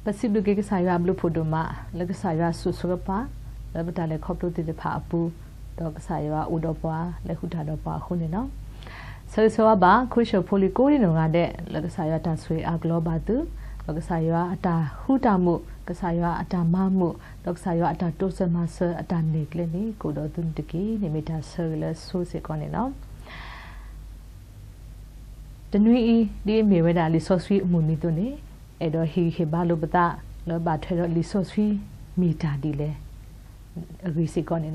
ပစံးဘျုးက့ၤကစၢ်ယွၤအဘျုးဖးဒိၣ်မး လၢကစၢ်ယွၤဆိၣ်ဂ့ၤပှၤ လၢပတၢ်လဲၤခီဖျိသ့ၣ်တဖၣ်အပူၤ, ဒီးကစၢ်ယွၤအိၣ်ဒီးပှၤ လဲၤဃုာ်တၢ်ဒီးပှၤအဃိန့ၣ်လီၤ. ဆၢဂ့ၤဆၢဝါဘၣ် ခရံာ်ဖိလံၤကိးဒံနီၢ်ဂၤဒဲး လၢကစၢ်ယွၤတၢ်ဆိၣ်ဂ့ၤအါကလီၤဘၣ်သု, ဒီးကစၢ်ယွၤအတၢ်ဃူတၢ်မုာ်, ကစၢ်ယွၤအတၢ်မၤမုာ်, ဒီးကစၢ်ယွၤအတၢ်တိစၢၤမၤစၢၤအတၢ်နဲၣ်ကျဲန့ၣ် ကအိၣ်ဒီးသုန့ၣ်တက့ၢ်န့ၣ် မ့ၢ်တၢ်ဆၢဂ့ၤလၢအဆိစ့ၢ်ကီးန့ၣ်လီၤ. တနွံအံၤ ဒ်အမ့ၢ်ဝဲဒၣ်လံာ်စီဆှံအမုၢ်နံၤအသိးန့ၣ်, အဲၣ်ဒိးဟ့ၣ်ဂံၢ်ဟ့ၣ်ဘါလိာ်ပသး လၢဘၣ်ထွဲဒီးလံာ်စီဆှံမ့ၢ်တၢ်ဒ်လဲၣ် အဂ့ၢ်စ့ၢ်ကီးန့ၣ်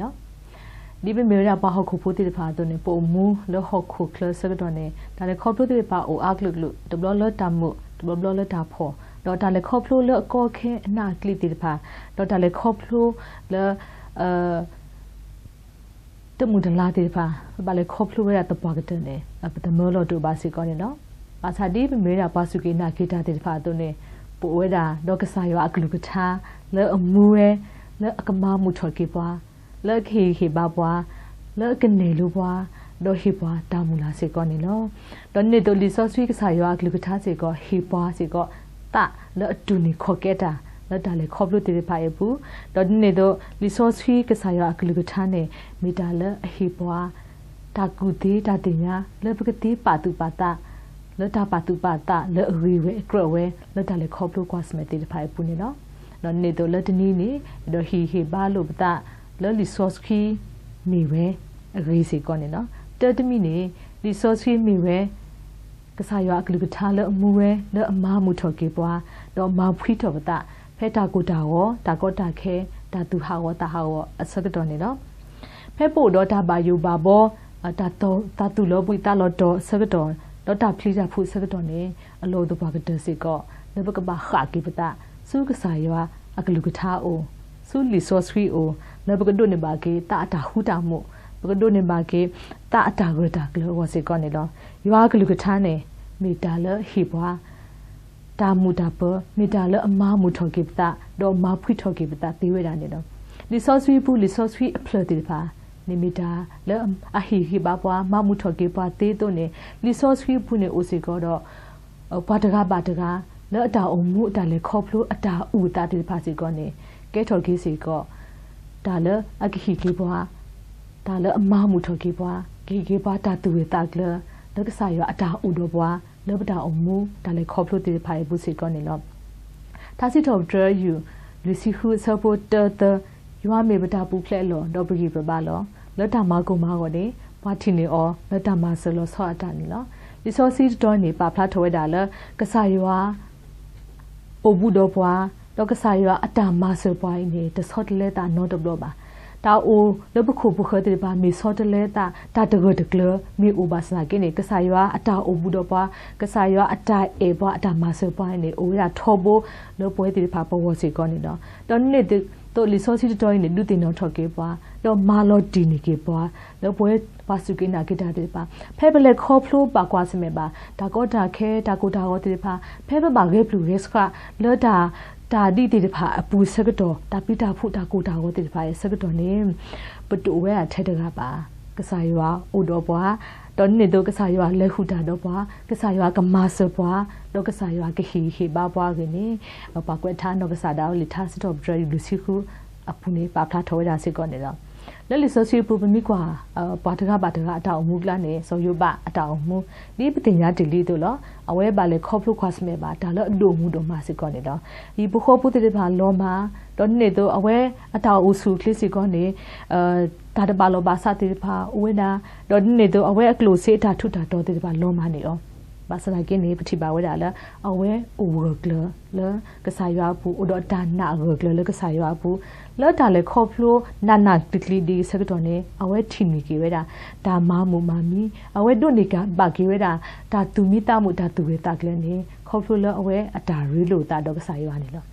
လီၤ. ဒ်ပမ့ၢ်ဝဲဒၣ်ပှၤဟီၣ်ခိၣ်ဖိသ့ၣ်တဖၣ်အသိးန့ၣ် ပအိၣ်မူလၢဟီၣ်ခိၣ်ချၢအဆၢကတီၢ်န့ၣ် တၢ်လဲၤခီဖျိသ့ၣ်တဖၣ်အိၣ်အါကလုာ်ကလုာ်, တဘျီလၢတၢ်မုာ်, တဘျီဘျီလၢတၢ်ဖှီၣ်, ဒီးတၢ်လဲၤခီဖျိလၢအကီအခဲအနးအကျံးသ့ၣ်တဖၣ်, ဒီးတၢ်လဲၤခီဖျိလၢ တမုာ်တလၤသ့ၣ်တဖၣ် ပဘၣ်လဲၤခီဖျိဝဲဒၣ်သပှၢ်ကတၢၢ်န့ၣ် ပတမၢလီၤတအိၣ်ဘၣ်စ့ၢ်ကီးန့ၣ်လီၤ. ဘၣ်ဆၣ်ဒ်ပမ့ၢ်ဝဲဒၣ်ပှၤစူၢ်က့ၤနာ်က့ၤတၢ်သ့ၣ်တဖၣ်အသိးန့ၣ်, ပအိၣ်ဝဲဒၣ်ဒီးကစၢ်ယွၤအကလုၢ်ကထါ လၢအမူဝဲ, လၢအကမၤမုာ်ထီၣ်က့ၤပှၤ, လၢအကဟ့ၣ်ဂံၢ်ဟ့ၣ်ဘါပှၤ, လၢအကနဲၣ်လိပှၤ, ဒီးဟ့ၣ်ပှၤတၢ်မုၢ်လၢ်စ့ၢ်ကီးန့ၣ်လီၤ. ဒီးဒ်န့ၣ်အသိးလံာ်စီဆှံကစၢ်ယွၤအကလုၢ်ကထါစ့ၢ်ကီး ဟ့ၣ်ပှၤစ့ၢ်ကီး သးလၢအတူၢ်န့ၢ်ခီၣ်ကဲတၢ် လၢတၢ်လဲၤခီဖျိသ့ၣ်တဖၣ်အံၤအပူၤ, ဒီးဒ်န့ၣ်အသိးလံာ်စီဆှံကစၢ်ယွၤအကလုၢ်ကထါန့ၣ် မ့ၢ်တၢ်လၢအဟ့ၣ်ပှၤ တၢ်ကူၣ်သ့တၢ်သ့ၣ်ညါ လၢပကသ့ပာ်သူၣ်ပာ်သး လၢတၢ်ပာ်သူၣ်ပာ်သးလၢအဂ့ၤဝဲအကြၢးဝဲ လၢတၢ်လဲၤခီဖျိကွၢ်ဆၢၣ်မဲာ်သ့ၣ်တဖၣ်အံၤအပူၤန့ၣ်လီၤ. ဒီးဒ်န့ၣ်အသိးလၢတနံၤန့ၣ် အဲၣ်ဒိးဟ့ၣ်ဂံၢ်ဟ့ၣ်ဘါလိာ်ပသး လၢလံာ်စီဆှံမ့ၢ်ဝဲအဂ့ၢ်စ့ၢ်ကီးန့ၣ်လီၤ. တၢတမံၤန့ၣ် လံာ်စီဆှံမ့ၢ်ဝဲ ကစၢ်ယွၤအကလုၢ်ကထါလၢအမူဝဲ လၢအမၤမုာ်ထီၣ်က့ၤပှၤ, ဒီးမၤဖှံထီၣ်ပသး ဖဲတၢ်ကိၢ်တၢ်ဂီၤ တၢ်ကီတၢ်ခဲ တၢ်သူၣ်ဟးဂီၤသးဟးဂီၤအဆၢကတီၢ်န့ၣ်လီၤ. ဖဲပအိၣ်ဒီးတၢ်ဘၣ်ယိၣ်ဘၣ်ဘီ တၢ်သူၣ်လီၤဘှံးသးလီၤတီၤအဆၢကတီၢ် ဒီးတၢ်ပျံၤတၢ်ဖုးအဆၢကတီၢ်န့ၣ် အလီၢ်အိၣ်သပှၢ်ကတၢၢ်စ့ၢ်ကီး လၢပကဘၣ်ဃၣ်က့ၤပသး ဆူကစၢ်ယွၤအကလုၢ်ကထါအအိၣ်, ဆူလံာ်စီဆှံအအိၣ်, လၢပကဒိးန့ၢ်ဘၣ်က့ၤသးအတၢ်ဃူတၢ်မုာ်, ပကဒိးန့ၢ်ဘၣ်က့ၤ သးအတၢ်ဂၢၢ်တၢ်ကျၢၤအဂီၢ်စ့ၢ်ကီးန့ၣ်လီၤ. ယွၤအကလုၢ်ကထါန့ၣ် မ့ၢ်တၢ်လၢအဟ့ၣ်ပှၤ တၢ်မုာ်တၢ်ပၢၤ, မ့ၢ်တၢ်လၢအမၤမုာ်ထီၣ်က့ၤပသး ဒီးမၤဖှံထီၣ်က့ၤပသးသ့ဝဲဒၣ်န့ၣ်လီၤ. လံာ်စီဆှံအပူၤ လံာ်စီဆှံအဖျၢၣ်သ့ၣ်တဖၣ်န့ၣ် မ့ၢ်တၢ်လၢအဟ့ၣ်ဂံၢ်ဟ့ၣ်ဘါပှၤ မၤမုာ်ထီၣ်က့ၤပှၤသ့အသိးန့ၣ် လံာ်စီဆှံအပူၤန့ၣ်အိၣ်စ့ၢ်ကီးဒီး ပှၤတဂၤဘၣ်တဂၤ လၢအတၢ်အိၣ်မူအတၢ်လဲၤခီဖျိအတၢ်အုၣ်အသးသ့ၣ်တဖၣ်စ့ၢ်ကီးန့ၣ် ကဲထီၣ်က့ၤစ့ၢ်ကီး တၢ်လၢအကဟ့ၣ်က့ၤပှၤ တၢ်လၢအမၤမုာ်ထီၣ်က့ၤပှၤ, ကဟ့ၣ်က့ၤပှၤတၢ်သူၣ်ဂၢၢ်သးကျၢၤ လၢကစၢ်ယွၤအတၢ်အိၣ်ဒီးပှၤ လၢပတၢ်အိၣ်မူတၢ်လဲၤခီဖျိသ့ၣ်တဖၣ်အံၤအပူၤစ့ၢ်ကီးန့ၣ်လီၤ. ထါစံးထီၣ်ပတြၢၤ ယူၢ်လွံၢ်ဆံဃုအဆၢဖိတၢသၢ, ယွၤမ့ၢ်ပတၢ်ပူၤဖျဲးအလီၢ် ဒီးပဂံၢ်ပဘါလီၤ. လၢတၢ်မၤကိၢ်မၤဂီၤန့ၣ် ပှၤထံၣ်န့ၢ်အီၤ လၢတၢ်မၤစၢၤလီၤဆီအတၢ်န့ၣ်လီၤ. လံာ်စီဆှံတတီၤန့ၣ် ပာ်ဖျါထီၣ်ဝဲဒၣ်လၢ ကစၢ်ယွၤ အိၣ်ဘူးဒီးပှၤ, ဒီးကစၢ်ယွၤအတၢ်မၤစၢၤပှၤအံၤန့ၣ် တဆီတလဲသးနီတဘျီဘၣ်. တၢ်အိၣ်လၢပခိၣ်ပဃၢၤသ့ၣ်တဖၣ် မ့ၢ်ဆီတလဲသး တၢ်တဂၢၢ်တကျၢၤ မ့ၢ်အိၣ်ဘၣ်ဆၣ်သနာ်က့န့ၣ် ကစၢ်ယွၤအတၢ်အိၣ်ဘူးဒီးပှၤ, ကစၢ်ယွၤအတၢ်အဲၣ်ပှၤ အတၢ်မၤစၢၤပှၤအံၤန့ၣ် အိၣ်ဝဲဒၣ်ထီဘိလၢပဝဲသ့ၣ်တဖၣ်ပဂီၢ်စ့ၢ်ကီးန့ၣ်လီၤ. ဒီးဒ်န့ၣ်အသိးလံာ်စီဆှံတတီၤအံၤန့ၣ် ဒုးသ့ၣ်နီၣ်ထီၣ်က့ၤပှၤ, ဒီးမၤလီၤတံၢ်န့ၢ်က့ၤပှၤ လၢပဝဲပှၤစူၢ်က့ၤနာ်က့ၤတၢ်သ့ၣ်တဖၣ် ဖဲပလဲၤခီဖျိဘၣ်ကွၢ်ဆၢၣ်မဲာ်ဘၣ် တၢ်ကီတၢ်ခဲ တၢ်ကိၢ်တၢ်ဂီၤသ့ၣ်တဖၣ် ဖဲပဘၣ်ဂဲၤပျုၢ်ဂဲၤဆှးလၢတၢ် တၢ်ဒ်သ့ၣ်တဖၣ်အပူၤအဆၢကတီၢ် တၢ်ပျံၤတၢ်ဖုးတၢ်ကိၢ်တၢ်ဂီၤသ့ၣ်တဖၣ်အံၤအဆၢကတီၢ်န့ၣ် ပတအိၣ်ဝဲဒၣ်ထဲတဂၤဘၣ်. ကစၢ်ယွၤအိၣ်ဒီးပှၤ, ဒီးဒ်န့ၣ်အသိးကစၢ်ယွၤလဲၤဃုာ်တၢ်ဒီးပှၤ, ကစၢ်ယွၤကမၤစၢၤပှၤ, ဒီးကစၢ်ယွၤကဟ့ၣ်ဂံၢ်ဟ့ၣ်ဘါပှၤအဂ့ၢ်န့ၣ် ပှၤကွဲးထါနီၢ်ကစၢ်ဒၣ်ဝဲလံာ်ထါစံးထီၣ်ပတြၢၤ ယူၢ်လွံၢ်ဆံဃုအပူၤန့ၣ် ပာ်ဖျါထီၣ်ဝဲဒၣ်စ့ၢ်ကီးန့ၣ်လီၤ. လၢလံာ်စီဆှံအပူၤ ပမ့ၢ်ကွၢ် ပှၤတဂၤဘၣ်တဂၤအတၢ်အိၣ်မူအကျါန့ၣ် စီၤယိၤဘးအတၢ်အိၣ်မူ ဒ်ပသ့ၣ်ညါတ့ၢ်လံအသိးလီၤ. အဝဲဘၣ်လဲၤခီဖျိကွၢ်ဆၢၣ်မဲာ်ဘၣ် တၢ်လၢအဒိၣ်မုၢ်ဒိၣ်မးစ့ၢ်ကီးန့ၣ်လီၤ. ဟံၣ်ဖိဃီဖိသ့ၣ်တဖၣ်လီၤမၢ်, ဒီးဒ်န့ၣ်အသိး အဝဲအတၢ်အိၣ်ဆူၣ်အိၣ်ချ့စ့ၢ်ကီးန့ၣ် တၢ်တဘၣ်လီၢ်ဘၣ်စးသ့ၣ်တဖၣ်အိၣ်ဝဲဒၣ်, ဒီးဒ်န့ၣ်အသိး အဝဲအကျိၣ်စ့အတၢ်ထူးတၢ်တီၤသ့ၣ်တဖၣ်လီၤမၢ်န့ၣ်လီၤ. ဘၣ်ဆၣ်သနာ်က့န့ၣ် ပထံၣ်ဘၣ်ဝဲဒၣ်လၢ အဝဲအိၣ်ဂၢၢ်ကျၢၤလၢကစၢ်ယွၤအပူၤ, အိၣ်ဒီးတၢ်နာ်ဂၢၢ်ကျၢၤလၢကစၢ်ယွၤအပူၤ, လၢတၢ်လဲၤခီဖျိနးနးကျံၤကျံၤဒ်အံၤအဆၢကတီၢ်န့ၣ် အဝဲထံၣ်န့ၢ်က့ၤဝဲဒၣ် တၢ်မၤမုာ်မၤမံၤ, အဝဲဒိးန့ၢ်ဘၣ်က့ၤဝဲဒၣ် တၢ်သူၣ်မံသးမုာ်တၢ်သူၣ်ဂၢၢ်သးကျၢၤန့ၣ် ခီဖျိလၢအဝဲအတၢ်ရ့လိာ်သးဒီးကစၢ်ယွၤန့ၣ်လီၤ. လံာ်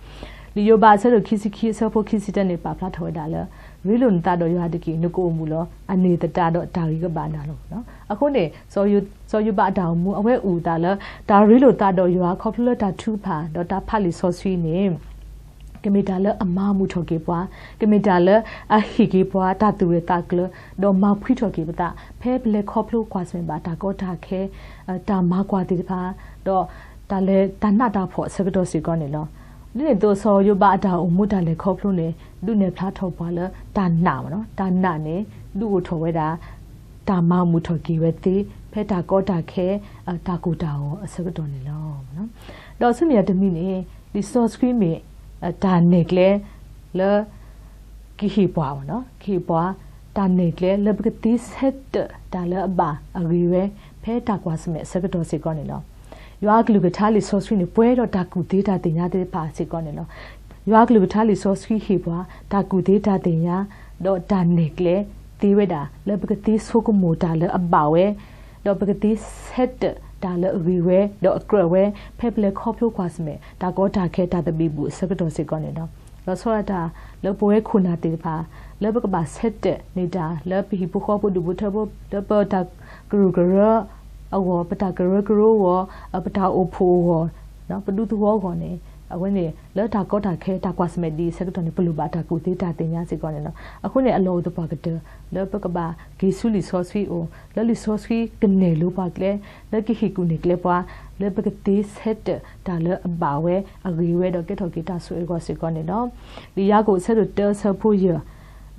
ယိၤဘးအဆၢဒိၣ်ခံဆံခံအဆၢဖိခံဆံတၢန့ၣ် ပာ်ဖျါထီၣ်ဝဲဒၣ်လၢ ရ့လိာ်နသးဒီးယွၤတက့ၢ် နကအိၣ်မုာ်လီၤ. အန့ၢ်သတးဒီးတၢ်ဂံၢ်ကဘၣ်နၤလီၤ. အဃိန့ၣ် စီၤယိၤဘးအတၢ်အိၣ်မူ အဝဲအိၣ်အသးလၢ တၢ်ရ့လိာ်သးဒီးယွၤ ခီဖျိလၢတၢ်ထုကဖၣ် ဒီးတၢ်ဖးလံာ်စီဆှံန့ၣ် ကမ့ၢ်တၢ်လၢအမၤမုာ်ထီၣ်က့ၤပှၤ, ကမ့ၢ်တၢ်လၢအဟ့ၣ်က့ၤပှၤတၢ်သူၣ်ဂၢၢ်သးကျၢၤ, ဒီးမၤဖှံထီၣ်က့ၤပသး ဖဲပလဲၤခီဖျိကွၢ်ဆၢၣ်မဲာ်ဘၣ်တၢ်ကီတၢ်ခဲ, တၢ်မၤကွၢ်သ့ၣ်တဖၣ်, ဒီးတၢ်လဲၤတၢ်နးတၢ်ဖှီၣ်အဆၢကတီၢ်စ့ၢ်ကီးန့ၣ်လီၤ. ဒ်န့ၣ်အသိး စီၤယိၤဘးအတၢ်အိၣ်မူတၢ်လဲၤခီဖျိန့ၣ် ဒုးနဲၣ်ဖျါထီၣ်ပှၤလၢတၢ်နာ်မ့ၢ်နီၤ, တၢ်နာ်န့ၣ် ဒုးအိၣ်ထီၣ်ဝဲဒၣ် တၢ်မၤမုာ်ထီၣ်က့ၤဝဲသ့ ဖဲတၢ်ကီတၢ်ခဲ တၢ်ကိၢ်တၢ်ဂီၤအဆၢကတီၢ်န့ၣ်လီၤ. ဒီးဆူမဲာ်ညါတမံၤန့ၣ် လံာ်စီဆှံမ့ၢ် တၢ်နဲၣ်ကျဲ လၢ ကဟ့ၣ်ပှၤမ့ၢ်နီၤ, ကဟ့ၣ်ပှၤ တၢ်နဲၣ်ကျဲလၢပကသ့ဆၢတဲာ်တၢ်လၢအဘၣ်အဂ့ၤဝဲ ဖဲတၢ်ကွၢ်ဆၢၣ်မဲာ်အဆၢကတီၢ်စ့ၢ်ကီးန့ၣ်လီၤ. ယွၤအကလုၢ်ကထါလံာ်စီဆှံန့ၣ် ပှဲၤဒီးတၢ်ကူၣ်သ့တၢ်သ့ၣ်ညါသ့ၣ်တဖၣ်စ့ၢ်ကီးန့ၣ်လီၤ. ယွၤအကလုၢ်ကထါလံာ်စီဆှံဟ့ၣ်ပှၤ တၢ်ကူၣ်သ့တၢ်သ့ၣ်ညါ ဒီးတၢ်နဲၣ်ကျဲသ့ဝဲဒၣ် လၢပကသ့ဆိကမိၣ်တၢ်လၢအဘၣ်ဝဲ ဒီးပကသ့ဆၢတဲာ်တၢ်လၢအဂ့ၤဝဲ ဒီးအကြၢးဝဲ ဖဲပလဲၤခီဖျိကွၢ်ဆၢၣ်မဲာ် တၢ်ကီတၢ်ခဲတၢ်သဘံၣ်ဘုၣ်အဆၢကတီၢ်စ့ၢ်ကီးန့ၣ်လီၤ. လီၤဆီဒၣ်တၢ်လၢပဝဲခိၣ်နၢ်သ့ၣ်တဖၣ် လၢပကဘၣ်ဆၢတဲာ်န့ၢ်တၢ် လၢပဟံၣ်ဖိဃီဖိဒူၣ်ဖိထၢဖိ လၢပတၢ်ကရူၢ်ကရၢအဂီၢ် ပတၢ်ကရၢကရိအဂီၢ် ပတၢ်အိၣ်ဖှိၣ်အဂီၢ် ပဒူသဝီအဂီၢ်န့ၣ် အဝဲန့ၣ် လၢတၢ်ကီတၢ်ခဲ တၢ်ကွၢ်ဆၢၣ်မဲာ်ဒ်အံၤအဆၢကတီၢ်န့ၣ် ပလိၣ်ဘၣ်တၢ်ကူၣ်သ့တၢ်သ့ၣ်ညါစ့ၢ်ကီးန့ၣ်လီၤ. အဃိန့ၣ် အလီၢ်အိၣ်သပှၢ်ကတၢၢ် လၢပကဘၣ်က့ၤဆူလံာ်စီဆှံအအိၣ် လၢလံာ်စီဆှံကနဲၣ်လိပှၤကျဲ လၢကဟ့ၣ်ကူၣ်နဲၣ်ကျဲပှၤ လၢပကသ့ဆၢတဲာ်တၢ်လၢအဘၣ်ဝဲအဂ့ၤဝဲဒီးကဲထီၣ်က့ၤတၢ်ဆိၣ်ဂ့ၤအဂီၢ်စ့ၢ်ကီးန့ၣ်လီၤ. လံာ်ယၤကိာ်အဆၢဒိၣ်တၢအဆၢဖိယဲၢ်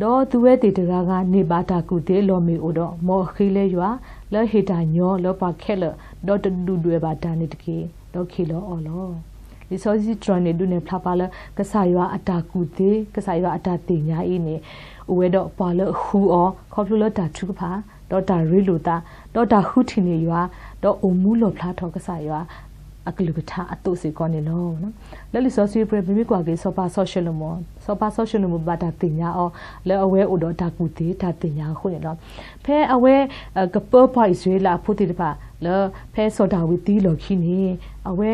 ဒီးသုဝဲသ့ၣ်တဂၤဂၤန့ၢ်ဘၣ်တၢ်ကူၣ်သ့အလီၢ်မ့ၢ်အိၣ်ဒီး မ်အဃ့လၢယွၤ လၢဟ့ၣ်တၢ်ညီလၢပှၤခဲလၢာ် ဒီးတဒုၣ်ဒွဲၣ်ဘၣ်တၢ်န့ၣ်တက့ၢ် ဒီးခ့ၣ်လီၤအီၤလီၤ. လံာ်စီဆှံတြၢၤန့ၣ် ဒုးနဲၣ်ဖျါပှၤလၢ ကစၢ်ယွၤအတၢ်ကူၣ်သ့ ကစၢ်ယွၤအတၢ်သ့ၣ်ညါအံၤန့ၣ် အိၣ်ဝဲဒီးပှၤလၢအဃုအီၤ ခီဖျိလၢတၢ်ထုကဖၣ် ဒီးတၢ်ရ့လိာ်သး ဒီးတၢ်ဃုထံၣ်န့ၢ်ယွၤ ဒီးအိၣ်မူလီၣ်ဖျါထီၣ်ကစၢ်ယွၤအကလုၢ်ကထါအသိးစ့ၢ်ကီးန့ၣ်လီၤ. လၢလံာ်စီဆှံအပူၤ ပမ့ၢ်ကွၢ်က့ၤ စီၤပၤစီၤၡလိၤမိၣ် စီၤပၤစီၤၡလိၤမိၣ်ဘၣ်တၢ်သ့ၣ်ညါအီၤ လၢအဝဲအိၣ်ဒီးတၢ်ကူၣ်သ့တၢ်သ့ၣ်ညါအဃိန့ၣ်လီၤ. ဖဲအဝဲ ကပၢပှၤအံၣ်စရ့လးအဖိသ့ၣ်တဖၣ် လၢဖဲစီၤဒၤဝံးသံလီၢ်ခံန့ၣ် အဝဲ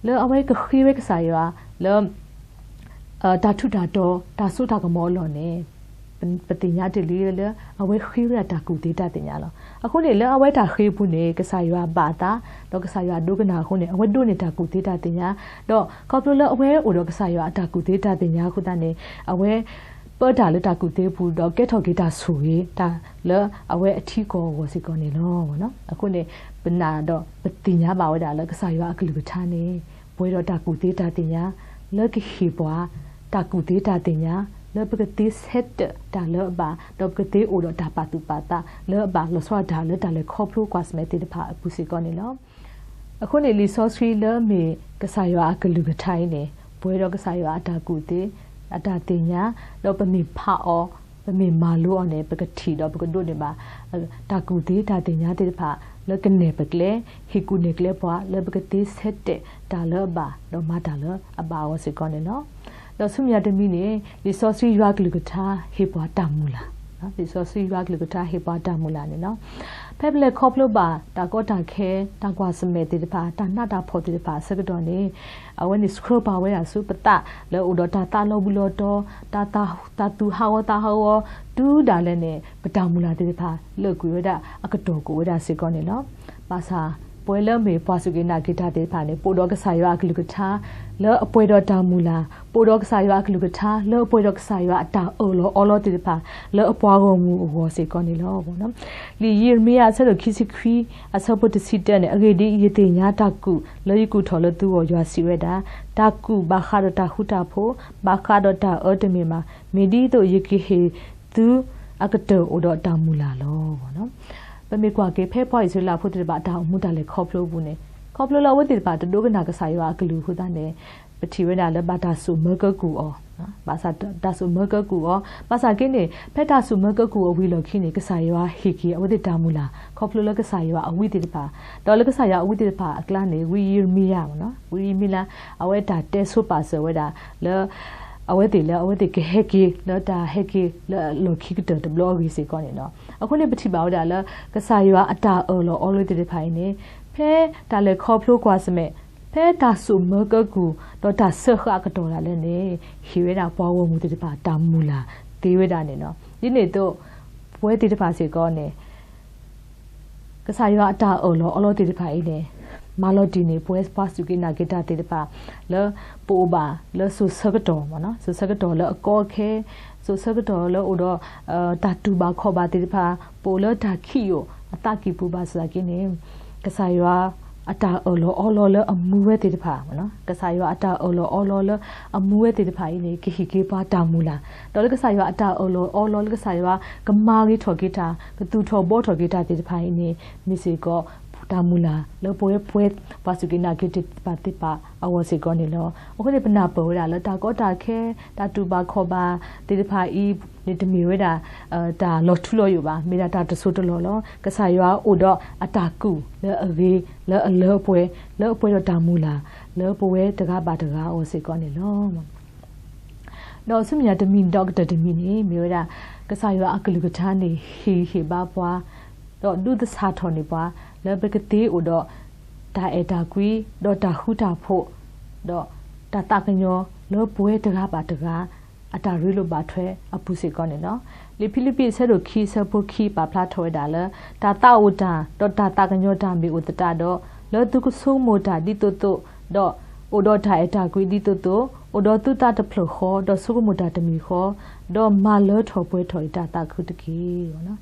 လၢအဝဲကဃ့ဝဲကစၢ်ယွၤ လၢ တၢ်ထူးတၢ်တီၤ တၢ်စိတၢ်ကမီၤအလီၢ်န့ၣ် ပသ့ၣ်ညါတ့ၢ်လံလၢ အဝဲဃ့ဝဲဒၣ်တၢ်ကူၣ်သ့တၢ်သ့ၣ်ညါလီၤ. အဃိန့ၣ် လၢအဝဲတၢ်ဃ့အပူၤန့ၣ် ကစၢ်ယွၤဘၣ်အသး ဒီးကစၢ်ယွၤဒိကနၣ်အဃိန့ၣ် အဝဲဒိးန့ၢ်တၢ်ကူၣ်သ့တၢ်သ့ၣ်ညါ ဒီးခီဖျိလၢအဝဲအိၣ်ဒီးကစၢ်ယွၤအတၢ်ကူၣ်သ့တၢ်သ့ၣ်ညါအဃိသတးန့ၣ် အဝဲ ပၢတၢ်လၢတၢ်ကူၣ်သ့အပူၤ ဒီးကဲထီၣ်က့ၤတၢ်ဆိၣ်ဂ့ၤ တၢ်လၢအဝဲအထံအကီၢ်အဂီၢ်စ့ၢ်ကီးန့ၣ်လီၤ. အဃိန့ၣ် ပနာ်ဒီးပသ့ၣ်ညါဘၣ်ဝဲဒၣ်လၢကစၢ်ယွၤအကလုၢ်ကထါန့ၣ် ပှဲၤဒီးတၢ်ကူၣ်သ့တၢ်သ့ၣ်ညါ လၢကဟ့ၣ်ပှၤ တၢ်ကူၣ်သ့တၢ်သ့ၣ်ညါ လၢပကသ့ဆၢတဲာ်တၢ်လၢအဘၣ် ဒီးပကသ့အိၣ်ဒီးတၢ်ပာ်သူၣ်ပာ်သးလၢအဘၣ် လီၤဆီဒၣ်တၢ်လၢတၢ်လဲၤခီဖျိကွၢ်ဆၢၣ်မဲာ်သ့ၣ်တဖၣ်အပူၤစ့ၢ်ကီးန့ၣ်လီၤ. အဃိန့ၣ် လံာ်စီဆှံလၢမ့ၢ်ကစၢ်ယွၤအကလုၢ်ကထါအံၤန့ၣ် ပှဲၤဒီးကစၢ်ယွၤအတၢ်ကူၣ်သ့ အတၢ်သ့ၣ်ညါ ဒီးပမ့ၢ်ဖးအီၤ ပမ့ၢ်မၤလိအီၤန့ၣ် ပကထံၣ်ဒီးပကဒိးန့ၢ်ဘၣ် တၢ်ကူၣ်သ့တၢ်သ့ၣ်ညါသ့ၣ်တဖၣ် လၢကနဲၣ်ပကျဲ ဟ့ၣ်ကူၣ်နဲၣ်ကျဲပှၤ လၢပကသ့ဆၢတဲာ်တၢ်လၢအဘၣ် ဒီးမၤတၢ်လၢအဘၣ်အဂီၢ်စ့ၢ်ကီးန့ၣ်လီၤ. ဒီးဆူမဲာ်ညါတမံၤန့ၣ် လံာ်စီဆှံယွၤကလုၢ်ကထါဟ့ၣ်ပှၤတၢ်မုၢ်လၢ်, လံာ်စီဆှံယွၤကလုၢ်ကထါဟ့ၣ်ပှၤတၢ်မုၢ်လၢ်န့ၣ်လီၤ. ဖဲပလဲၤခီဖျိဘၣ်တၢ်ကီတၢ်ခဲ တၢ်ကွၢ်ဆၢၣ်မဲာ်သ့ၣ်တဖၣ် တၢ်နးတၢ်ဖှီၣ်သ့ၣ်တဖၣ်အဆၢကတီၢ်န့ၣ် အဝဲန့ၣ်ဆှၢပာ်ဝဲဒၣ်ဆူပသးလၢအိၣ်ဒီးတၢ်သးလီၤဘှံးလီၤတီၤ, တၢ်သး, တၢ်သူၣ်ဟးဂီၤသးဟးဂီၤ တုၤဒၣ်လဲာ်န့ၣ် ပတၢ်မုၢ်လၢ်သ့ၣ်တဖၣ် လၢာ်ကွံာ်ဝဲဒၣ်အကတီၢ်ကအိၣ်ဝဲဒၣ်စ့ၢ်ကီးန့ၣ်လီၤ. ဘၣ်ဆၣ် ပဝဲလၢမ့ၢ်ပှၤစူၢ်က့ၤနာ်က့ၤတၢ်သ့ၣ်တဖၣ်န့ၣ် ပအိၣ်ဒီးကစၢ်ယွၤအကလုၢ်ကထါ လၢအပှဲၤဒီးတၢ်မုၢ်လၢ်, ပအိၣ်ဒီးကစၢ်ယွၤအကလုၢ်ကထါ လၢအပှဲၤဒီးကစၢ်ယွၤအတၢ်အၢၣ်လီၤအီလီၤသ့ၣ်တဖၣ် လၢအပှၤဂီၢ်မုၢ်အဂီၢ်စ့ၢ်ကီးန့ၣ်လီၤ. လံာ်ယံးရမံယၤအဆၢဒိၣ်ခံဆံခွံ အဆၢဖိတဆံတၢန့ၣ်, အဂ့ၢ်ဒ်အံၤ, ယသ့ၣ်ညါတၢ်ကူၣ်လၢယကူၣ်ထီၣ်လၢသုဂီၢ်, ယွၤစံးဝဲဒၣ်, တၢ်ကူၣ်ဘၣ်ဃးဒီးတၢ်ဃူတၢ်ဖိး, ဘၣ်ဃးဒီးတၢ်အၢတမ့ၢ်ဘၣ်, မ့ၢ်ဒ်သိးယကဟ့ၣ်သုအကတၢၢ်အိၣ်ဒီးတၢ်မုၢ်လၢ်လီၤ. ပမ့ၢ်ကွၢ်က့ၤဖဲပှၤအံၣ်စရ့လးဖိသ့ၣ်တဖၣ် တၢ်အိၣ်မူတၢ်လဲၤခီဖျိအပူၤန့ၣ်, ခီဖျိလၢအဝဲသ့ၣ်တဖၣ်တဒိကနၣ်ကစၢ်ယွၤအကလုၢ်အဃိသတးန့ၣ်, ပထံၣ်ဝဲဒၣ်လၢဘၣ်တၢ်စိာ်မၢကၢကုၢ်အီၤ, ဘၣ်ဆၣ်တၢ်စိာ်မၢကၢကုၢ်အီၤ, ဘၣ်ဆၣ်က့န့ၣ် ဖဲတၢ်စိာ်မၢကၢကုၢ်အီၤဝံၤအလီၢ်ခံန့ၣ် ကစၢ်ယွၤဟ့ၣ်က့ၤအဝဲသ့ၣ်တၢ်မုၢ်လၢ် ခီဖျိလၢကစၢ်ယွၤအဝံသ့ၣ်တဖၣ်, ဒီးလၢကစၢ်ယွၤအဝံသ့ၣ်တဖၣ်အကျါန့ၣ် ဝံယံးရမံယၤ, ဝံယံးရမံယၤ အဝဲတၢ်တဲဆိပာ်စၢၤဝဲဒၣ်လၢ အဝဲသ့ၣ်လၢအဝဲသ့ၣ်ကဟဲက့ၤ လၢတၢ်ဟဲက့ၤလၢအလီၢ်ခံကတၢၢ်တဘျီအဂ့ၢ်စ့ၢ်ကီးန့ၣ်လီၤ. အဃိန့ၣ် ပထံၣ်ဘၣ်ဝဲဒၣ်လၢ ကစၢ်ယွၤအတၢ်အၢၣ်လီၤအီလီၤသ့ၣ်တဖၣ်အံၤန့ၣ် ဖဲတၢ်လဲၤခီဖျိကွၢ်ဆၢၣ်မဲာ်, ဖဲတၢ်စိာ်မၢကၢကုၢ် ဒီးတၢ်စၢဃာ်အကတီၢ်ဒၣ်လဲာ်န့ၣ် ဟ့ၣ်ဝဲဒၣ်ပှၤဂီၢ်မုၢ်သ့ၣ်တဖၣ်တၢ်မုၢ်လၢ်သ့ဝဲဒၣ်န့ၣ်လီၤ. ဒ်န့ၣ်အသိး ပဝဲသ့ၣ်တဖၣ်စ့ၢ်ကီးန့ၣ် ကစၢ်ယွၤအတၢ်အၢၣ်လီၤအီလီၤသ့ၣ်တဖၣ်အံၤန့ၣ် မၤလီၤတံၢ်န့ၢ်ပဝဲပှၤစူၢ်က့ၤနာ်က့ၤတၢ်သ့ၣ်တဖၣ် လၢပအိၣ်ဘၣ်လၢစိၤဆၢကတီၢ်, စိၤဆၢကတီၢ်လၢအကီအခဲ, စိၤဆၢကတီၢ်လၢအိၣ်ဒီး တၢ်တူၢ်ဘၣ်ခီၣ်ဘၣ်သ့ၣ်တဖၣ်, ပအိၣ်လၢတၢ်ခံးယိာ်အသးကံၢ်ပူၤဘၣ်ဆၣ်သနာ်က့န့ၣ် ကစၢ်ယွၤ အတၢ်အၢၣ်လီၤအီလီၤလၢအမူဝဲသ့ၣ်တဖၣ်, ကစၢ်ယွၤအတၢ်အၢၣ်လီၤအီလီၤလၢအမူဝဲသ့ၣ်တဖၣ်အံၤန့ၣ် ကဟ့ၣ်က့ၤပှၤတၢ်မုၢ်လၢ်, ဒီးလၢကစၢ်ယွၤအတၢ်အၢၣ်လီၤအီလီၤ လၢကစၢ်ယွၤကမၤဂ့ၤထီၣ်က့ၤတၢ် ကသူၣ်ထီၣ်ဘှီထီၣ်က့ၤတၢ်သ့ၣ်တဖၣ်အံၤန့ၣ် မ့ၢ်စ့ၢ်ကီး တၢ်မုၢ်လၢ်လၢပဝဲပှၤစူၢ်က့ၤနာ်က့ၤတၢ်သ့ၣ်တဖၣ်အဂီၢ်စ့ၢ်ကီးန့ၣ်လီၤ. အဃိန့ၣ် ပနၢ်ပၢၢ်ဝဲဒၣ်လၢတၢ်ကီတၢ်ခဲ တၢ်တူၢ်ဘၣ်ခီၣ်ဘၣ်သ့ၣ်တဖၣ်အံၤန့ၣ် တမ့ၢ်ဝဲဒၣ် တၢ်လီၤထူလီၤယိာ်ဘၣ်, မ့ၢ်ဒၣ်တၢ်တစိၢ်တလီၢ်လီၤ. ကစၢ်ယွၤအိၣ်ဒီးအတၢ်ကူၣ်လၢအဂ့ၤ လၢအလၢအပှဲၤ လၢအပှဲၤဒီးတၢ်မုၢ်လၢ် လၢပဝဲတဂၤဘၣ်တဂၤအဂီၢ်စ့ၢ်ကီးန့ၣ်လီၤ. ဒီးဆူမဲာ်ညါတမံၤဒီးကတၢၢ်တမံၤန့ၣ် မ့ၢ်ဝဲဒၣ် ကစၢ်ယွၤအကလုၢ်ကထါန့ၣ် ဟ့ၣ်ဂံၢ်ဟ့ၣ်ဘါပှၤ ဒီးဒုးသဆၣ်ထီၣ်န့ၢ်ပှၤ လၢပကသ့အိၣ်ဒီးတၢ်အဲၣ်တၢ်ကွံ ဒီးတၢ်ဃူတၢ်ဖိး ဒီးတၢ်သးကညီၤလၢပဝဲတဂၤဘၣ်တဂၤ အတၢ်ရ့လိာ်ဘၣ်ထွဲအပူၤစ့ၢ်ကီးန့ၣ်လီၤ. လံာ်ဖံလံးပံးအဆၢဒိၣ်ခံ အဆၢဖိခံ ပာ်ဖျါထီၣ်ဝဲဒၣ်လၢ တၢ်သးအိၣ်တၢ် ဒီးတၢ်သးကညီၤတၢ်မ့ၢ်အိၣ်သတးဒီး လၢသုကဆိကမိၣ်တၢ်ဒ်သိးသိး ဒီးအိၣ်ဒီးတၢ်အဲၣ်တၢ်ကွံဒ်သိးသိး, အိၣ်ဒီးသုသးတဖျၢၣ်ဃီ ဒီးဆိကမိၣ်တၢ်တမံၤဃီ, ဒီးမၤလၢထီၣ်ပှဲၤထီၣ်အံၤတၢ်သးခုတက့ၢ်.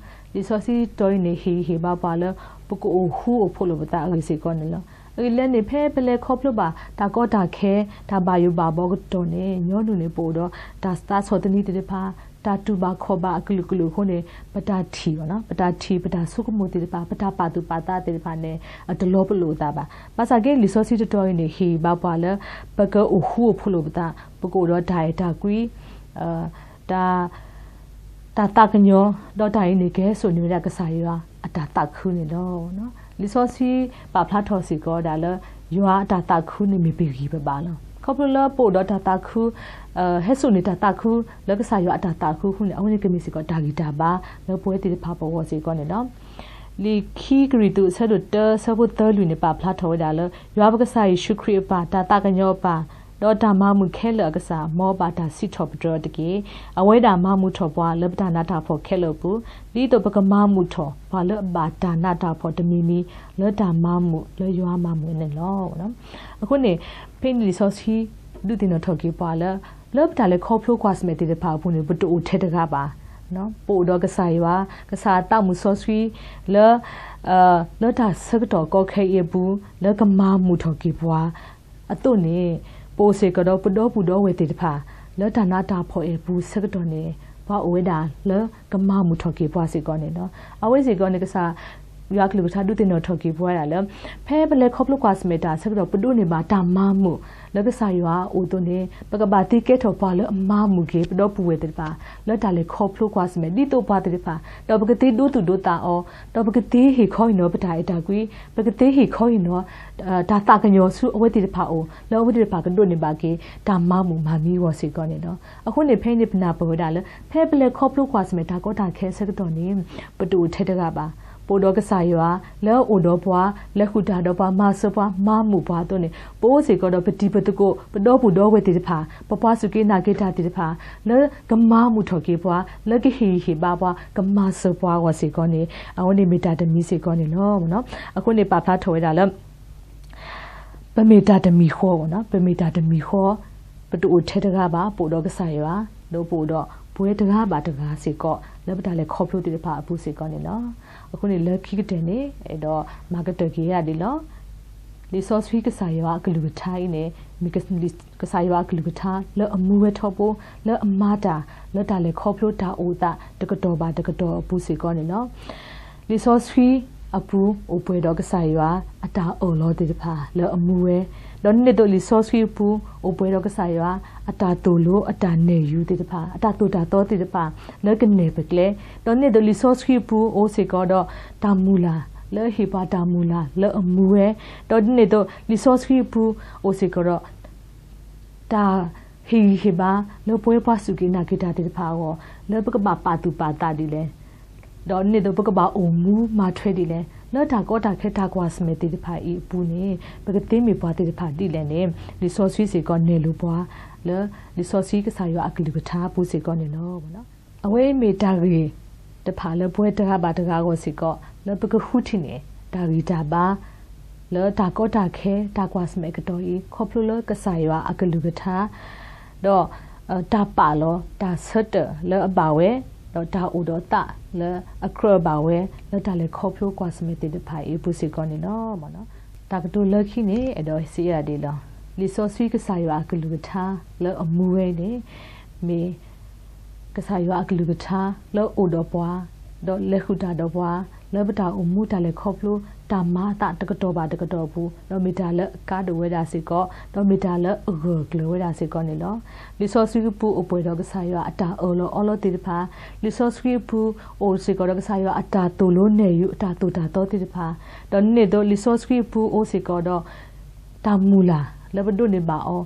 လံာ်စီဆှံတီၤအံၤန့ၣ် ဟ့ၣ်ဂံၢ်ဟ့ၣ်ဘါပှၤလၢ ပကအိၣ်ဃူအိၣ်ဖိးလိာ်ပသးအဂ့ၢ်စ့ၢ်ကီးန့ၣ်လီၤ. အဂ့ၢ်ဒ်လဲၣ်န့ၣ် ဖဲပလဲၤခီဖျိဘၣ် တၢ်ကီတၢ်ခဲ တၢ်ဘၣ်ယိၣ်ဘၣ်ဘီကတီၢ်န့ၣ် ညီနုၢ်န့ၣ် ပအိၣ်ဒီးတၢ်သးဆီၣ်သနံးသ့ၣ်တဖၣ် တၢ်တူၢ်ဘၣ်ခီၣ်ဘၣ်အကလုာ်ကလုာ်အဃိန့ၣ် ပတၢ်ထံၣ်, ပတၢ်ထံၣ် ပတၢ်ဆိကမိၣ်သ့ၣ်တဖၣ် ပတၢ်ပာ်သူၣ်ပာ်သးသ့ၣ်တဖၣ်န့ၣ် အတလီၤပလိာ်အသးဘၣ်. ဘၣ်ဆၣ်က့ လံာ်စီဆှံတတီၤအံၤန့ၣ် ဟ့ၣ်ဂံၢ်ဘါပှၤလၢ ပကအိၣ်ဃူအိၣ်ဖိးလိာ်ပသး, ပကအိၣ်ဒီးတၢ်အဲၣ်တၢ်ကွံ တၢ် တၢ်သးကညီၤ, ဒီးတၢ်အံၤန့ၣ် ကဟဲစိာ်န့ၢ်ဝဲဒၣ်ကစၢ်ယွၤအတၢ်သးခုန့ၣ်လီၤ. လံာ်စီဆှံပာ်ဖျါထီၣ်စ့ၢ်ကီးဒၣ်လၢ ယွၤအတၢ်သးခုန့ၣ်မ့ၢ်ပဂံၢ်ပဘါလီၤ. ခီဖျိလၢပအိၣ်ဒီးတၢ်သးခု ဟဲစိာ်န့ၢ်တၢ်သးခု လၢကစၢ်ယွၤအတၢ်သးခုအဃိန့ၣ် အဝဲန့ၣ်ကမ့ၢ်စ့ၢ်ကီးတၢ်ဂံၢ်တၢ်ဘါလၢပဝဲသ့ၣ်တဖၣ်ပဂီၢ်စ့ၢ်ကီးန့ၣ်လီၤ. လံာ်ခံကရံၣ်သူး အဆၢဒိၣ်တၢ အဆၢဖိသၢလွံၢ်န့ၣ် ပာ်ဖျါထီၣ်ဝဲဒၣ်လၢ ယွၤပကစၢ်ယ့ၣ်ၡူးခရံာ်အပၢ်, တၢ်သးကညီၤအပၢ်, ဒီးတၢ်မၤမုာ်ခဲလၢာ်အကစၢ်, မ်အဘၣ်တၢ်စံးထီၣ်ပတြၢၤအီၤတက့ၢ်. အဝဲဒၣ်မၤမုာ်ထီၣ်ပှၤလၢပတၢ်နးတၢ်ဖှီၣ်ခဲလၢာ်အပူၤ, ဒ်သိးပကမၤမုာ်ထီၣ်ပှၤလၢအဘၣ်တၢ်နးတၢ်ဖှီၣ်တမံၤမံၤ လၢတၢ်မၤမုာ်လၢယွၤမၤမုာ်န့ၣ်လီၤ. အဃိန့ၣ် ဖဲန့ၣ်လံာ်စီဆှံ ဒုးသ့ၣ်နီၣ်ထီၣ်က့ၤပှၤလၢ လၢပတၢ်လဲၤခီဖျိကွၢ်ဆၢၣ်မဲာ်သ့ၣ်တဖၣ်အပူၤန့ၣ် ပတအိၣ်ထဲတဂၤဘၣ်. ပအိၣ်ဒီးကစၢ်ယွၤ, ကစၢ်အသးမုာ်စီဆှံ လၢ လၢတၢ်ဆၢကတီၢ်ကီခဲအံၤအပူၤ လၢကမၤမုာ်ထီၣ်က့ၤပှၤအသိးန့ၣ် ပအိၣ်စ့ၢ်ကီးဒီးပဒီပုၢ်ဒီဝဲၢ်သ့ၣ်တဖၣ် လၢတၢ်နးတၢ်ဖှီၣ်အံၤအပူၤဆၢကတီၢ်န့ၣ် ပှၤအိၣ်ဝဲဒၣ်လၢကမၤမုာ်ထီၣ်က့ၤပှၤစ့ၢ်ကီးန့ၣ်လီၤ. အဝဲစ့ၢ်ကီးန့ၣ် ကစၢ်ယွၤအကလုၢ်ကထါဒုးသ့ၣ်နီၣ်ထီၣ်က့ၤပှၤဒၣ်လၢ ဖဲပလဲၤခီဖျိကွၢ်ဆၢၣ်မဲာ်တၢ်ဆၢကတီၢ် ပဒိးန့ၢ်ဘၣ်တၢ်မၤမုာ်လၢကစၢ်ယွၤအအိၣ်အသိးန့ၣ် ပကဘၣ်သ့ကဲထီၣ်ပှၤလၢအမၤမုာ်က့ၤ ပဒီပုၢ်ဝဲၢ်သ့ၣ်တဖၣ် လၢတၢ်လဲၤခီဖျိကွၢ်ဆၢၣ်မဲာ် ဒ်သိးပှၤသ့ၣ်တဖၣ် ဒီးပကသ့ဒိသူၣ်ဒိသးအီၤ, ဒီးပကသ့ဟ့ၣ်ခီဟ့ၣ်နီၤပတၢ်အဲၣ်တၢ်ကွံ, ပကသ့ဟ့ၣ်ခီဟ့ၣ်နီၤ တၢ်သးကညီၤဆူအဝဲသ့ၣ်တဖၣ်အအိၣ် လၢအဝဲသ့ၣ်တဖၣ်ကဒိးန့ၢ်ဘၣ်က့ၤ တၢ်မၤမုာ်မၤမံအဂီၢ်စ့ၢ်ကီးန့ၣ်လီၤ. အဃိန့ၣ် ဖဲအံၤန့ၣ် ပနၢ်ပၢၢ်ဝဲဒၣ်လၢ ဖဲပလဲၤခီဖျိကွၢ်ဆၢၣ်မဲာ်တၢ်ကီတၢ်ခဲဆၢကတီၢ်န့ၣ် ပတအိၣ်ထဲတဂၤဘၣ်. ပအိၣ်ဒီးကစၢ်ယွၤ လၢအအိၣ်ဒီးပှၤ လဲၤဃုာ်တၢ်ဒီးပှၤ မၤစၢၤပှၤ မၤမုာ်ပှၤအသိးန့ၣ် ပအိၣ်စ့ၢ်ကီးဒီးပတံၤပသကိး ပဒီပုၢ်ဒီဝဲၢ်သ့ၣ်တဖၣ် ပပှၤစူၢ်က့ၤနာ်က့ၤတၢ်သ့ၣ်တဖၣ် လၢကမၤမုာ်ထီၣ်က့ၤပှၤ လၢကဟ့ၣ်ဂံၢ်ဟ့ၣ်ဘါပှၤ ကမၤစၢၤပှၤအဂီၢ်စ့ၢ်ကီးန့ၣ် အဝဲန့ၣ်မ့ၢ်တၢ်တမံၤစ့ၢ်ကီးန့ၣ်လီၤ. အဃိန့ၣ် ပာ်ဖျါထီၣ်ဝဲဒၣ်လၢ ပမ့ၢ်တၢ်တမံၤဃီ, ပမ့ၢ်တၢ်တမံၤဃီ, ပတအိၣ်ထဲတဂၤဘၣ်, ပအိၣ်ဒီးကစၢ်ယွၤ, ဒီးပအိၣ်ဒီးပဝဲတဂၤဘၣ်တဂၤစ့ၢ်ကီး လၢပတၢ်လဲၤခီဖျိသ့ၣ်တဖၣ်အပူၤစ့ၢ်ကီးန့ၣ်လီၤ. အဃိန့ၣ် လၢခံကတၢၢ်န့ၣ် အဲၣ်ဒိးမၤကတၢၢ်က့ၤယၤဒ်လီၤ. လံာ်စီဆှံကစၢ်ယွၤအကလုၢ်ကထါအံၤန့ၣ် မ့ၢ်ကစၢ်ယွၤအကလုၢ်ကထါလၢအမူဝဲထီဘိ လၢအမၤတၢ် လၢတၢ်လဲၤခီဖျိတၢ်အိၣ်သးတကတီၢ်ဘၣ်တကတီၢ်အပူၤစ့ၢ်ကီးန့ၣ်လီၤ. လံာ်စီဆှံအပူၤ အိၣ်ပှဲၤဒီးကစၢ်ယွၤအတၢ်အၢၣ်လီၤသ့ၣ်တဖၣ်လၢအမူဝဲ, ဒီးဒ်န့ၣ်အသိးလံာ်စီဆှံအပူၤ အိၣ်ပှဲၤဒီးကစၢ်ယွၤအတၢ်သိၣ်လိအတၢ်နဲၣ်ယုၤသ့ၣ်တဖၣ် အတၢ်သိၣ်တၢ်သီသ့ၣ်တဖၣ် လၢကနဲၣ်ပကျဲ, ဒီးဒ်န့ၣ်အသိးလံာ်စီဆှံအပူၤ အိၣ်စ့ၢ်ကီးဒီးတၢ်မုၢ်လၢ် လၢအဟ့ၣ်ပှၤတၢ်မုၢ်လၢ်လၢအမူဝဲ, ဒီးဒ်န့ၣ်အသိးလံာ်စီဆှံအပူၤ အိၣ်စ့ၢ်ကီးဒီး တၢ်ဟ့ၣ်ဂံၢ်ဟ့ၣ်ဘါ လၢပဝဲပှၤစူၢ်က့ၤနာ်က့ၤတၢ်သ့ၣ်တဖၣ်အဂီၢ် လၢပကဘၣ်ပာ်သူၣ်ပာ်သးဒ်လဲၣ်, ဒီးဒ်န့ၣ်အသိးပကဘၣ်အိၣ်မူမၤထွဲဒ်လဲၣ်, လၢတၢ်ကီတၢ်ခဲတၢ်ကွၢ်ဆၢၣ်မဲာ်သ့ၣ်တဖၣ်အံၤအပူၤန့ၣ် ပကသ့မ့ၢ်ပှၤသ့ၣ်တဖၣ်ဒ်လဲၣ်န့ၣ် လံာ်စီဆှံစ့ၢ်ကီးနဲၣ်လိာ်ပှၤ လၢလံာ်စီဆှံကစၢ်ယွၤအကလုၢ်ကထါအပူၤစ့ၢ်ကီးန့ၣ်လီၤ. အဝဲအံၤမ့ၢ်တၢ်ဂ့ၢ်တဖၣ်လၢပဝဲတဂၤဘၣ်တဂၤအဂီၢ်စ့ၢ်ကီး လၢပကဃုထံၣ်န့ၢ် တၢ်ဂံၢ်တၢ်ဘါ လၢတၢ်ကီတၢ်ခဲ တၢ်ကွၢ်ဆၢၣ်မဲာ်အကတီၢ်အံၤ ခီဖျိလၢကစၢ်ယွၤအကလုၢ်ကထါ ဒီး တၢ်ပာ်လီၤ တၢ်ဆၢတဲာ်လၢအဘၣ်ဝဲ ဒီးတၢ်အိၣ်ဒီးသးလၢအကြၢးဘၣ်ဝဲ လၢတၢ်လဲၤခီဖျိကွၢ်ဆၢၣ်မဲာ်သ့ၣ်တဖၣ်အံၤအပူၤစ့ၢ်ကီးန့ၣ်လီၤ. တၢ်ကတိၤလၢခံန့ၣ် အဲၣ်ဒိးစံးဒ်အံၤလီၤ. လံာ်စီဆှံကစၢ်ယွၤအကလုၢ်ကထါလၢအမူဝဲအံၤန့ၣ် မ့ၢ် ကစၢ်ယွၤအကလုၢ်ကထါလၢအိၣ်ဒီးပှၤ ဒီးလဲၤဃုာ်တၢ်ဒီးပှၤ လၢပတၢ်အိၣ်မူတၢ်လဲၤခီဖျိ တၢ်မၤအသးတကတီၢ်ဘၣ်တကတီၢ်အပူၤ ဒီးမ့ၢ်တၢ်လၢအကါဒိၣ်ဝဲဒၣ်စ့ၢ်ကီး ဒီးမ့ၢ်တၢ်လၢအဂၢၢ်ကျၢၤဝဲဒၣ်စ့ၢ်ကီးန့ၣ်လီၤ. လံာ်စီဆှံအပူၤအိၣ်ပှဲၤဒီးကစၢ်ယွၤအတၢ်အၢၣ်လီၤအီလီၤသ့ၣ်တဖၣ်, လံာ်စီဆှံအပူၤအိၣ်စ့ၢ်ကီးဒီးကစၢ်ယွၤအတၢ်သိၣ်လိနဲၣ်ယုာ် အတၢ်သိၣ်တၢ်သီသ့ၣ်တဖၣ်, ဒီးန့ၣ်သိးလံာ်စီဆှံအပူၤအိၣ်စ့ၢ်ကီးဒီး တၢ်မုၢ်လၢ်လၢပဒိးန့ၢ်ဘၣ်အီၤ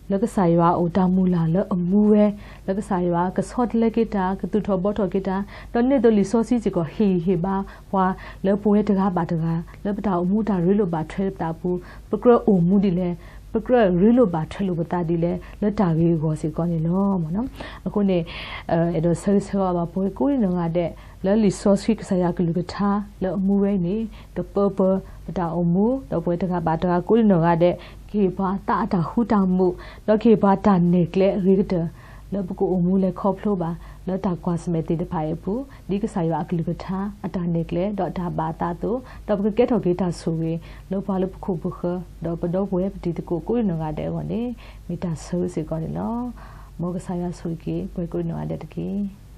လၢကစၢ်ယွၤအအိၣ် တၢ်မုၢ်လၢ်လၢအမူဝဲ, လၢကစၢ်ယွၤကဆီတလဲက့ၤတၢ် ကသူၣ်ထီၣ်ဘှီထီၣ်က့ၤတၢ်, ဒီးန့ၣ်သိးလံာ်စီဆှံစ့ၢ်ကီး ဟ့ၣ်ဂံၢ်ဟ့ၣ်ဘါပှၤ လၢပဝဲတဂၤဘၣ်တဂၤ လၢပတၢ်အိၣ်မူတၢ်ရ့လိာ်ဘၣ်ထွဲပသးအပူၤ ပကြၢးအိၣ်မူဒ်လဲၣ်, ပကြၢးရ့လိာ်ဘၣ်ထွဲလိာ်ပသးဒ်လဲၣ် လၢတၢ်ဂ့ၢ်အဂီၢ်စ့ၢ်ကီးန့ၣ်လီၤ. အဃိန့ၣ် အဲၣ်ဒိးဆၢဂ့ၤဆၢဝါဘၣ်ပဝဲကိးဂၤဒဲး လၢလံာ်စီဆှံကစၢ်ယွၤကလုၢ်ကထါလၢအမူဝဲအံၤန့ၣ် ကပၢပၢပတၢ်အိၣ်မူ ဒီးပဝဲတဂၤဘၣ်တဂၤကိးဂၤဒဲး ကဟ့ၣ်ပှၤသးအတၢ်ဃူတၢ်မုာ် ဒီးကဟ့ၣ်ပှၤတၢ်နဲၣ်ကျဲအဂ့ၤကတၢၢ် လၢပကအိၣ်မူလဲၤခီဖျိဘၣ် လၢတၢ်ကွၢ်ဆၢၣ်မဲာ်သ့ၣ်တဖၣ်အံၤအပူၤ ဒ်ကစၢ်ယွၤအကလုၢ်ကထါ အတၢ်နဲၣ်ကျဲ ဒီးအတၢ်ဘၣ်အသးအသိး ဒီးပကကဲထီၣ်က့ၤတၢ်ဆိၣ်ဂ့ၤ လၢပှၤလၢပခိၣ်ပဃၢၤ ဒီးပဒီပုၢ်ဝဲၢ်ပတံၤသကိးကိးဂၤဒဲးအဂီၢ်န့ၣ် မ့ၢ်တၢ်ဆၢဂ့ၤစ့ၢ်ကီးန့ၣ်လီၤ. မ်ကစၢ်ယွၤဆိၣ်ဂ့ၤက့ၤ ပှၤကိးဂၤဒဲးတက့ၢ်.